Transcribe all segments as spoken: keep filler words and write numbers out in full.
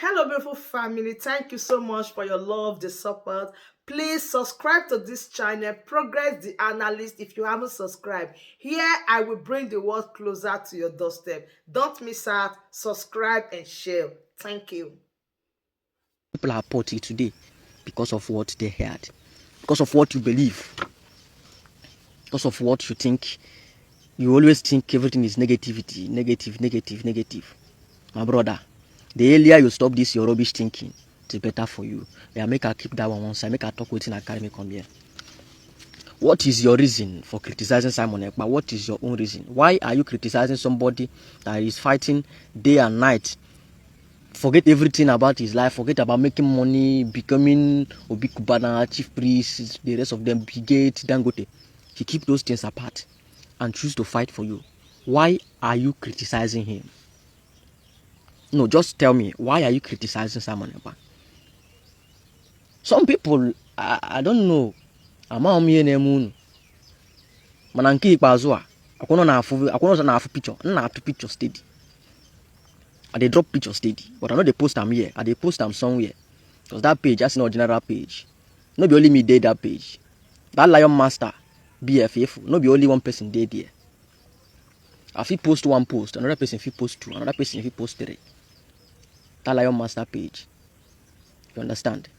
Hello, beautiful family. Thank you so much for your love, the support. Please subscribe to this channel, Progress the Analyst, if you haven't subscribed. Here, I will bring the world closer to your doorstep. Don't miss out. Subscribe and share. Thank you. People are poor till today because of what they heard, because of what you believe, because of what you think. You always think everything is negativity, negative, negative, negative. My brother, the earlier you stop this your rubbish thinking, the better for you. Yeah, make I keep that one one side. Make I talk wetin I carry me come here. What is your reason for criticizing Simon Ekpa? What is your own reason? Why are you criticizing somebody that is fighting day and night? Forget everything about his life. Forget about making money, becoming Obi Cubana, chief priest, the rest of them, Bill Gates, Dangote. He keep those things apart and choose to fight for you. Why are you criticizing him? No, just tell me, why are you criticizing Simon Ekpa? Some people, I, I don't know. Ama m ihe na-eme unu. Mana nke ikpeazụ a, akwụnọ na-afụ, akwụnọ na-afụ picture, m na-atụ picture steady. I dey drop picture steady, but I no dey post am here. I dey post am somewhere. Because that page, that's not general page. No be only me dey that page. That Lion Master B F F, no be only one person dey there. I fit post one post, another person fit post two, another person fit post three. That Lion Master page. You understand?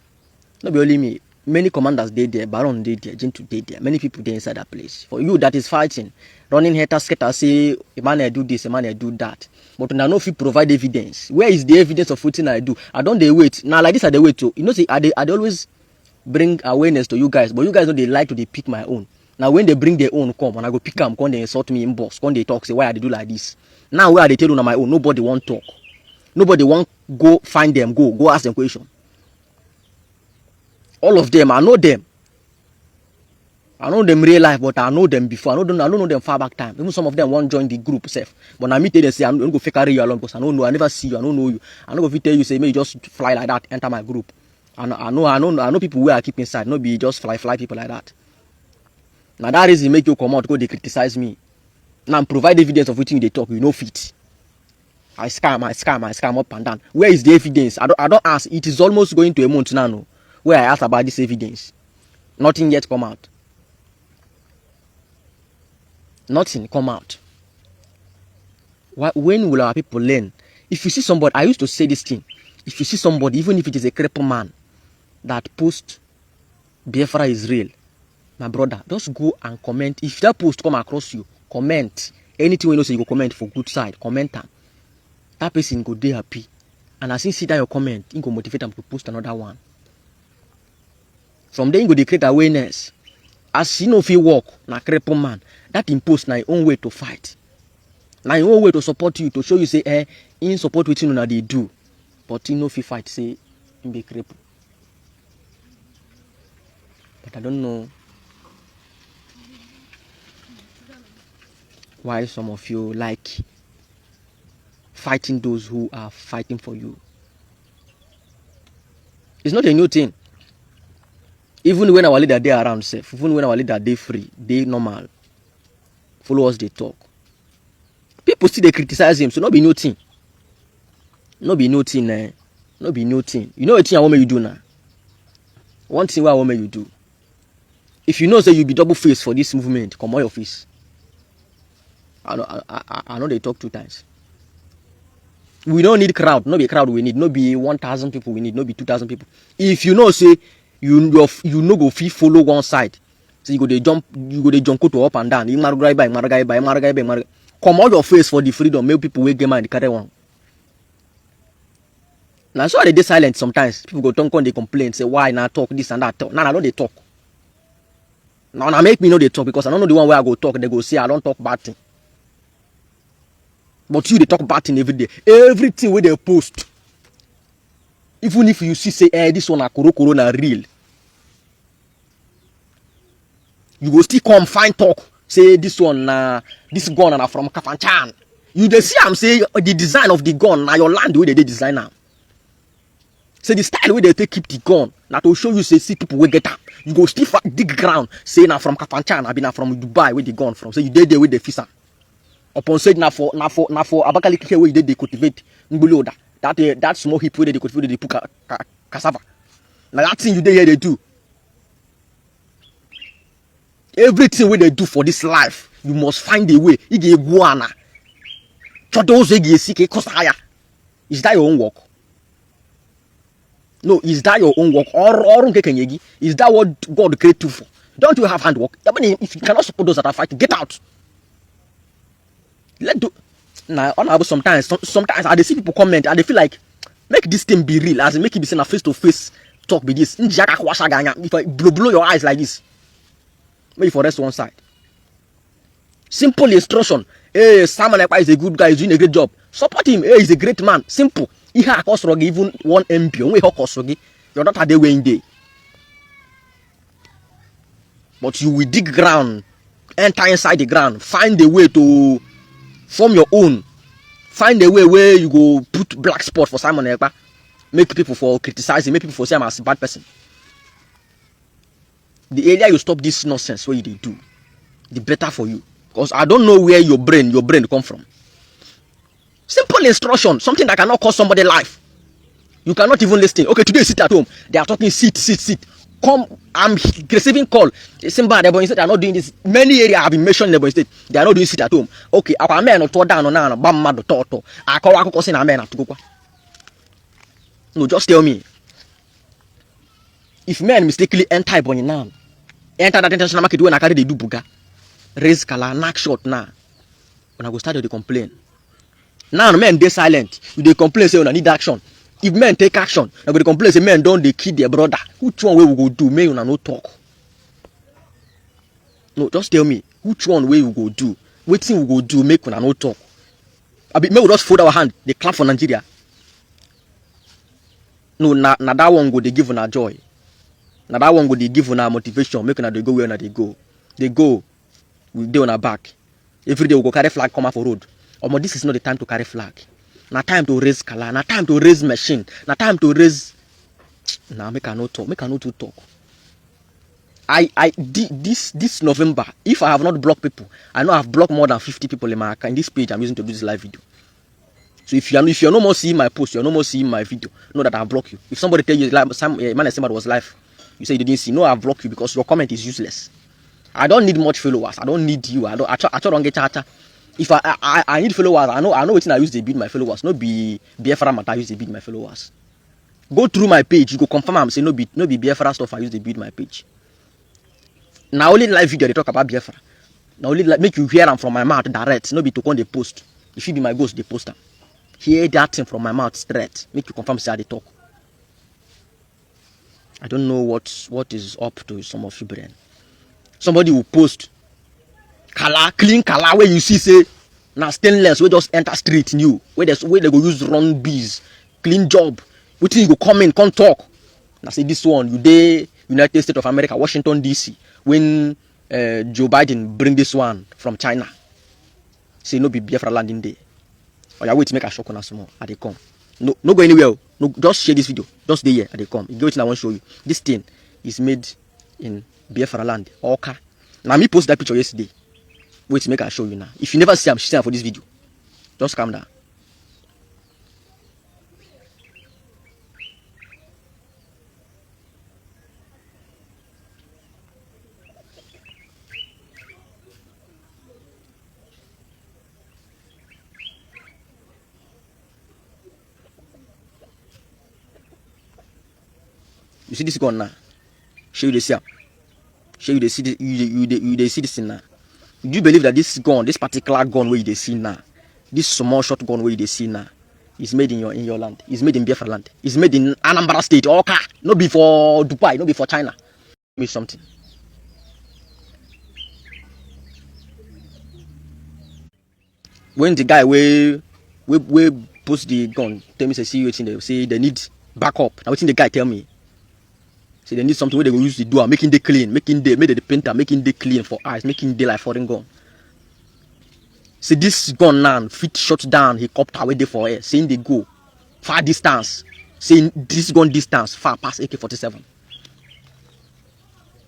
No be only me. Many commanders dey there, Baron dey there, Gentle dey there. Many people dey inside that place. For you that is fighting, running hater scatter, say, "Emmanuel do this, Emmanuel do that." But una no fit provide evidence. Where is the evidence of wetin I do? I don dey wait. Na like this I dey wait o. You know say I dey, I dey always bring awareness to you guys, but you guys no dey like to dey pick my own. Na when they bring their own come, and I go pick am, come dey insult me inbox, come dey talk say why I dey do like this. Now wey I dey tell una my own, nobody wan talk. Nobody wan go find them, go, go ask them question. All of them, I know them. I know them real life, but I know them before. I know them, I don't know them far back time. Even some of them wan join the group sef. But na me tell them say, "I no go fit carry you along because I don't know, I never see you, I don't know you." I no go fit tell you say, "Make you just fly like that, enter my group." I know, I know, I know, I know people wey I keep inside, no be just fly, fly people like that. Na that reason make you comot, go dey criticize me. Now provide evidence of wetin you dey talk, you no fit. I scam, I scam, I scam up and down. Where is the evidence? I don, I don ask. It is almost going to a month now, no, wey I ask about this evidence. Nothing yet come out. Nothing come out. Why, when will our people learn? If you see somebody, I used to say this thing. If you see somebody, even if it is a cripple man, that post "Biafra is real," my brother, just go and comment. If that post come across you, comment. Anything wey you know say you go comment for good side, comment am. That person go dey happy. And as he see that your comment, he go motivate am to post another one. From there, he go dey create awareness. As he no fit work, na cripple man. That him post na him own way to fight. Na him own way to support you, to show you say, eh, he support wetin una dey do. But he no fit fight, say he be cripple. But I don't know why some of you like fighting those who are fighting for you. It's not a new thing. Even when our leader dey around sef, even when our leader dey free, dey normal, followers dey talk. People still dey criticize him, so no be new thing. No be new thing, eh? No be new thing. You know wetin I wan make you do now? One thing wey I wan make you do. If you know say you be double face for this movement, comot your face. I no, I, I, I no dey talk two times. We no need crowd. No be crowd we need. No be one thousand people we need. No be two thousand people. If you know say you, your, you no go fit follow one side, so you go dey jump, you go dey jump to up and down. Imarugaiba, Imarugaiba, Imarugaiba, Imarugaiba. Comot your face for the freedom. Make people wey get mind carry one. Na so I dey dey silent sometimes. People go turn come dey complain, say, "Why na talk this and that?" Talk. Now I no dey talk. Now na make me no dey talk, because I no know the one wey I go talk. They go say I don talk bad thing. But you dey talk bad thing every day. Everything wey they post, even if you see say, "Eh, this one na koro koro, na real," you go still come find talk say this one na, this gun na from Kafanchan. You dey see am say the design of the gun na your land wey they dey design am. Say the style wey they take keep the gun na to show you say see people wey get am. You go still fa-, dig ground, say na from Kafanchan, abi na from Dubai wey the gun from. Say you dey there wey they fix am. Upon say na for, na for, na for Abakaliki here wey you dey dey cultivate ngbuli oda. That uh, that small heap wey dey cultivate, dey put ca- ca- cassava. Na that thing you dey here dey do. Everything wey dey do for this life, you must find a way. Ị ga-egwu ana. Chọta ụzọ ị ga-esi ka ị kụsa ya. Is that your own work? No, is that your own work? Ọrụ ọrụ nke kenye gị? Is that what God create you for? Don't you have handwork? I mean, if you cannot support those that are fighting, get out. Let do. Na ọ na-abụ sometimes some- sometimes I dey see people comment, I dey feel like make this thing be real, as in make it be say na face to face talk be this. Nji aka kwasa gị anya, if I blow blow your eyes like this, make you for rest one side. Simple instruction. Hey, Simon Ekpa is a good guy, he's doing a great job. Support him. Hey, he's a great man. Simple. Ihe a kọsụrụ gị even one M P, onwe ihe ọ kọsụrụ gị, your daughter dey where im dey. But you will dig ground, enter inside the ground, find a way to form your own. Find a way where you go put black spot for Simon Ekpa, make people for criticize him, make people for say I'm as a bad person. The earlier you stop this nonsense wey you dey do, the better for you. Because I don't know where your brain, your brain come from. Simple instruction, something that cannot cost somebody life. You cannot even listen. Okay, today you sit at home. They are talking sit, sit, sit. Come, I'm receiving call. Simba, Ebonyi State are not doing this. Many areas have been mentioned in Ebonyi State. They are not doing sit at home. Okay, our men are tore down on now, bam mad to to. I call akụkọ sị na men atụgokwa. No, just tell me. If men mistakenly enter Ebonyi now, enter that international market wey na carry dey do buga, raise kala, knack shot now, una go start to dey complain. Now men dey silent, you dey complain say una need action. If men take action, una go dey complain say men don dey kill their brother. Which one wey we go do make una no talk? No, just tell me which one wey we go do. Wetin we go do make una no talk? Abi make we just fold our hand, dey clap for Nigeria. No, na na that one go dey give una joy. Na that one go dey give una motivation. Make una dey go where una dey go. Dey go. We dey una back. Every day we go carry flag come out for road. Omo, this is not the time to carry flag. Na time to raise kala. Na time to raise machine. Na time to raise. Na make I no talk. Make I no too talk. I I thi- this this November, if I have not blocked people, I know I've blocked more than fifty people in my account, in this page I'm using to do this live video. So if you are if you're no more seeing my post, you're no more seeing my video, know that I've blocked you. If somebody tell you like Sam uh, man Simba was live, you say you didn't see. No, I've blocked you because your comment is useless. I don't need much followers. I don't need you. I don't. I, try, I try don't get charter. If I, I I I need followers, I know I know wetin I use dey build my followers. No be Biafra matter I use dey build my followers. Go through my page, you go confirm am say no be no be Biafra stuff I use dey build my page. Na only live video dey talk about Biafra. Na only like make you hear am from my mouth direct, no be to come dey post. If you be my ghost, dey post am. Hear that thing from my mouth straight. Make you confirm say I dey talk. I don't know what what is up to some of you brain. Somebody will post kala, clean kala where you see say na stainless wey just enter street new, where they where they go use run bees, clean job. Wetin you go come in, come talk? Na say this one you dey United States of America, Washington D C, when uh, Joe Biden bring this one from China. Say no be Biafra landing day. Oya wait make I shock una small. I dey come. No no go anywhere. Oh. No just share this video. Just dey here. I dey come. You get wetin I wan show you. This thing is made in Biafra land. Oka. Na me post that picture yesterday. Wait make I show you now. If you never see am, see am for this video. Just calm down. You see this gun now? Show you the see am. Show you the see the, you, the, you, the, you the see this thing now. Do you believe that this gun, this particular gun where you dey see now, this small short gun where you dey see now, is made in your in your land? It's made in Biafra land. It's made in Anambra State, Oka. No be for Dubai, no be for China. Me something. When the guy wey wey wey post the gun tell me say see wetin dem say they need backup. Na wetin the guy tell me. Say they need something wey they go use the do am, make him dey clean, make him dey make they dey paint am, make him dey clean for eyes, make him dey like foreign gun. See this gun now fit shut down helicopter wey dey for air. Say him dey go far distance. Say this gun distance far pass A K forty-seven.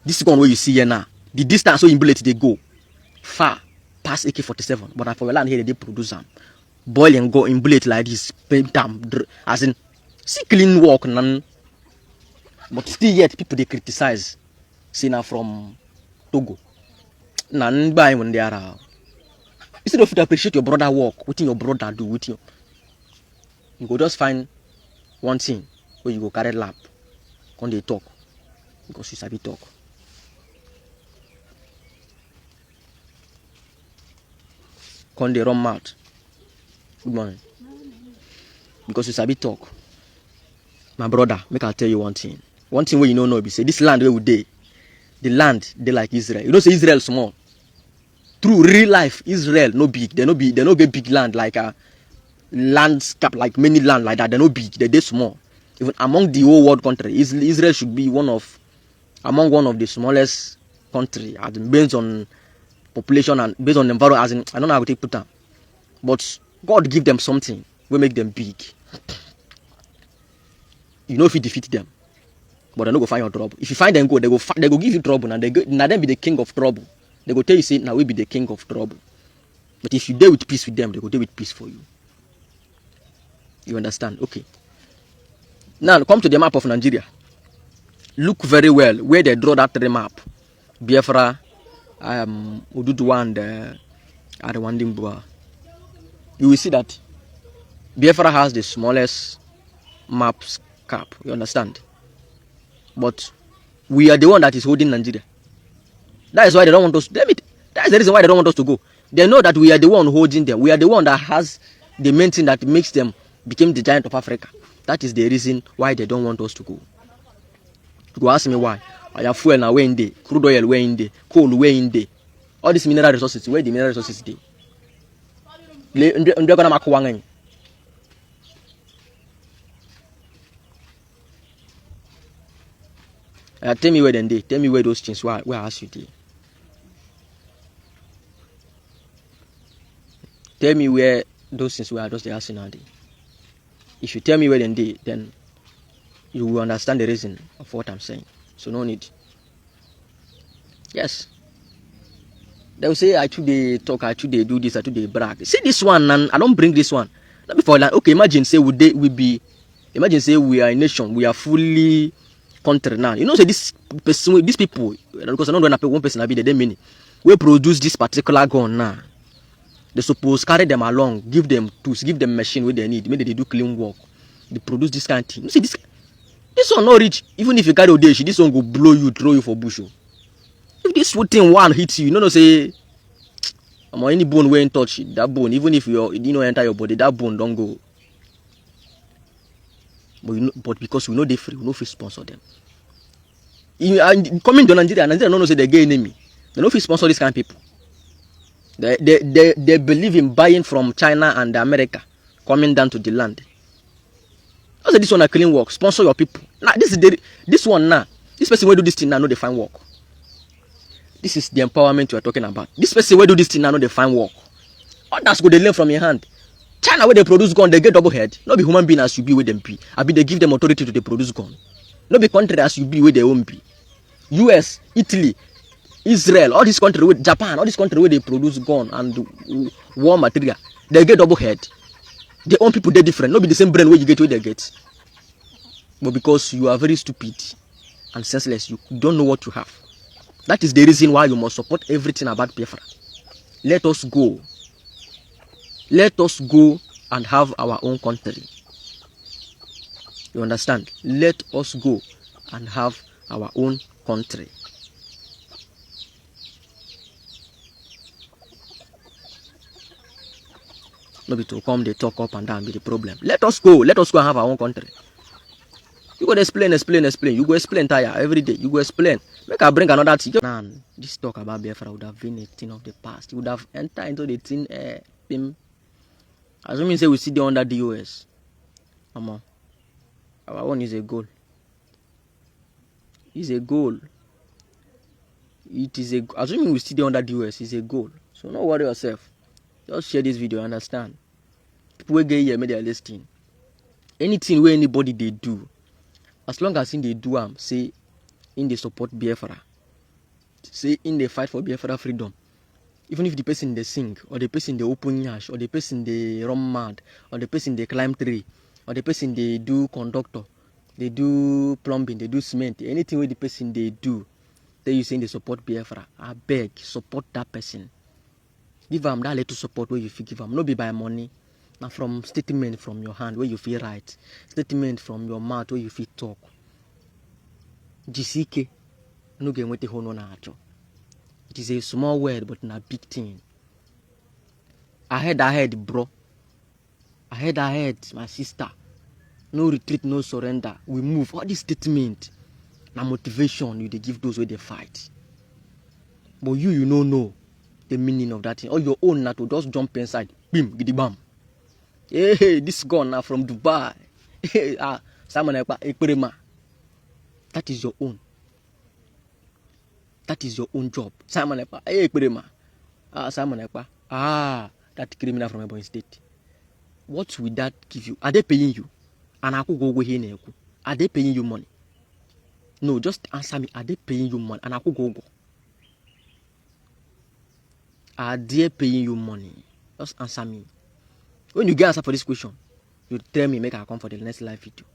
This gun wey you see here now, the distance wey him bullet dey go far pass A K forty-seven. But na for your land here they dey produce am. Boil and go in bullet like this, paint am, dr-, as in, see clean work, nan. But still yet, people dey criticize. Say na from Togo. Na ngba anyị ndị ara. Instead of you to appreciate your brother work, wetin your brother do, wetin you, you go just find one thing wey you go carry lap, come dey talk, because you sabi talk. Come dey run mouth. Good morning. Because you sabi talk. My brother, make I tell you one thing. One thing wey you no know be say this land wey we dey, the land dey like Israel. You know say Israel small. True, real life, Israel no big. They no be, they no get big land like a landscape, like many land like that. They no big. They dey small. Even among the whole world country, Is-, Israel should be one of, among one of the smallest country, as in based on population and based on environment. As in, I don't know how to put am, but God give them something wey make them big. You no fit defeat them, but they no go find your trouble. If you find them go, they go fi-, they go give you trouble, and they go, na them be the king of trouble. They go tell you say, "Na we be the king of trouble." But if you dey with peace with them, they go dey with peace for you. You understand? Okay. Now come to the map of Nigeria. Look very well where they draw that three map. Biafra, um, Oduduwa, and, uh, Arewandingboa. You will see that Biafra has the smallest map cap. You understand? But we are the one that is holding Nigeria. That is why they don't want us. Let me, that is the reason why they don't want us to go. They know that we are the one holding them. We are the one that has the main thing that makes them become the giant of Africa. That is the reason why they don't want us to go. You go ask me why. Oya, fuel na where in dey, crude oil where in dey, coal where in dey, all these mineral resources, where the mineral resources dey? Le-, ndị, ndị gonna make one. Uh, tell me where dem dey. Tell me where those things where, where I ask you dey. Tell me where those things where I just dey ask you now dey. If you tell me where dem dey, then you will understand the reason of what I'm saying. So no need. Yes. They will say, "I too dey talk, I too dey do this, I too dey brag." See this one, and I don't bring this one. Not before, like, okay, imagine say we dey, we be, imagine say we are a nation, we are fully country now. You know say this person, these people, because I don't know one person, I be there many. We produce this particular gun now. They suppose carry them along, give them tools, give them machine wey they need, make they do clean work. They produce this kind of thing. You see this, this one not reach. Even if you carry Odeshi, this one go blow you, throw you for bush. Oh. If this thing one hits you, you know, no say, omo, any bone wey touch that bone, even if you, you know, enter your body, that bone don't go. But you know, but because we know they free, we no fit sponsor them. You, and coming to Nigeria, Nigeria no know say they get enemy. They no fit sponsor this kind of people. They, they, they, they believe in buying from China and America, coming down to the land. I say this one a clean work. Sponsor your people. Now this is the, this one now. This person will do this thing now, no they find work. This is the empowerment you are talking about. This person will do this thing now, no they find work. Others go they learn from your hand. China where they produce gun, they get double head. No be human being as you be with them be. I be they give them authority to they produce gun. No be country as you be with their own be. U S, Italy, Israel, all these countries with Japan, all these countries where they produce gun and, uh, war material, they get double head. Their own people they different. No be the same brain where you get where they get. But because you are very stupid and senseless, you don't know what you have. That is the reason why you must support everything about Biafra. Let us go. Let us go and have our own country. You understand? Let us go and have our own country. No be to come they talk up and down be the problem. Let us go. Let us go and have our own country. You go dey explain, explain, explain. You go explain tire every day. You go explain. Make I bring another thing. Now, this talk about Biafra would have been a thing of the past. It would have entered into the thing, eh, thing. Assuming say we sit there under D O S. Omo, our own is a goal. Is a goal. It is a, assuming we sit there under D O S, is a goal. So no worry yourself. Just share this video, understand? People wey get ear, make they listen. Anything where anybody they do, as long as in they do am, say in they support Biafra, say in they fight for Biafra freedom. Even if the person dey sing, or the person dey open nyash, or the person dey run mad, or the person dey climb tree, or the person dey do conductor, dey do plumbing, dey do cement, anything wey the person dey do, tell you say dey support Biafra, abeg support that person. Give am that little support wey you fit give am. No be by money, na from statement from your hand wey you fit write, statement from your mouth wey you fit talk. Jisike, no ga-enweta ihe unu na-achọ. It is a small word, but na big thing. Ahead, ahead, bro. Ahead, ahead, my sister. No retreat, no surrender. We move. All this statement na motivation you dey give those wey dey fight. But you, you no know the meaning of that thing. All your own na to just jump inside. Bim, gidigbam. Hey, hey, this gun na from Dubai. Hey, ah, Simon Ekpa, Ekperema. That is your own. That is your own job. Simon Ekpa, hey, Ekperema. Ah, Simon Ekpa. Ah, that criminal from Ebonyi State. What will that give you? Are they paying you? And akwụgo ụgwọ ihe ị na-ekwu. Are they paying you money? No, just answer me. Are they paying you money? And akwụgo ụgwọ. Are they paying you money? Just answer me. When you get answer for this question, you tell me, make I come for the next live video.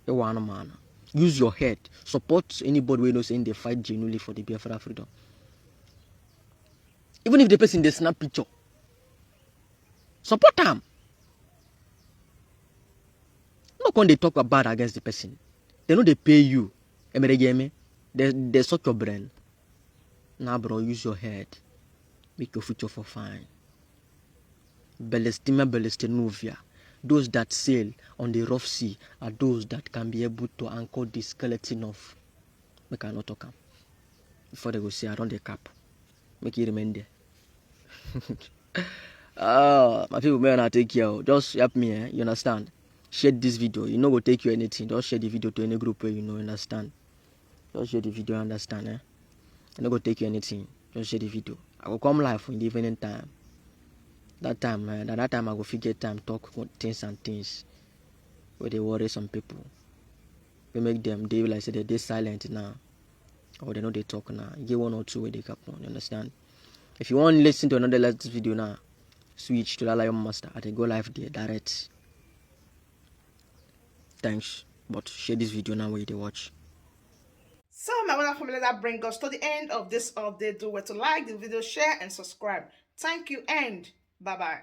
Ewa anụmanụ. Use your head. Support anybody wey know say they fight genuinely for the Biafra freedom. Even if the person dey snap picture, support am. No come dey talk bad against the person. They no dey pay you. Emere gị eme. They, they suck your brain. Nah, bro, use your head. Make your future for fine. Belestima Belestenovia. Those that sail on the rough sea are those that can be able to anchor the skeleton of. Make I no talk am. Before they go say I don dey cap. Make e remain there. Ah, my people, may una take care o. Just help me, eh? You understand? Share this video. E no go take you anything. Just share the video to any group wey you know, understand? Just share the video, understand, eh? E no go take you anything. Just share the video. I go come live in the evening time. That time, eh, na that time I go fit get time talk things and things wey dey worry some people. Wey make them dey like say they dey silent now. Or they no dey talk now. E get one or two wey dey happen, you understand? If you wan listen to another latest video now, switch to that Lion Master. I dey go live there direct. Thanks. But share this video now wey you dey watch. So, my wonderful family, that brings us to the end of this update. Do well to like the video, share, and subscribe. Thank you, and bye-bye.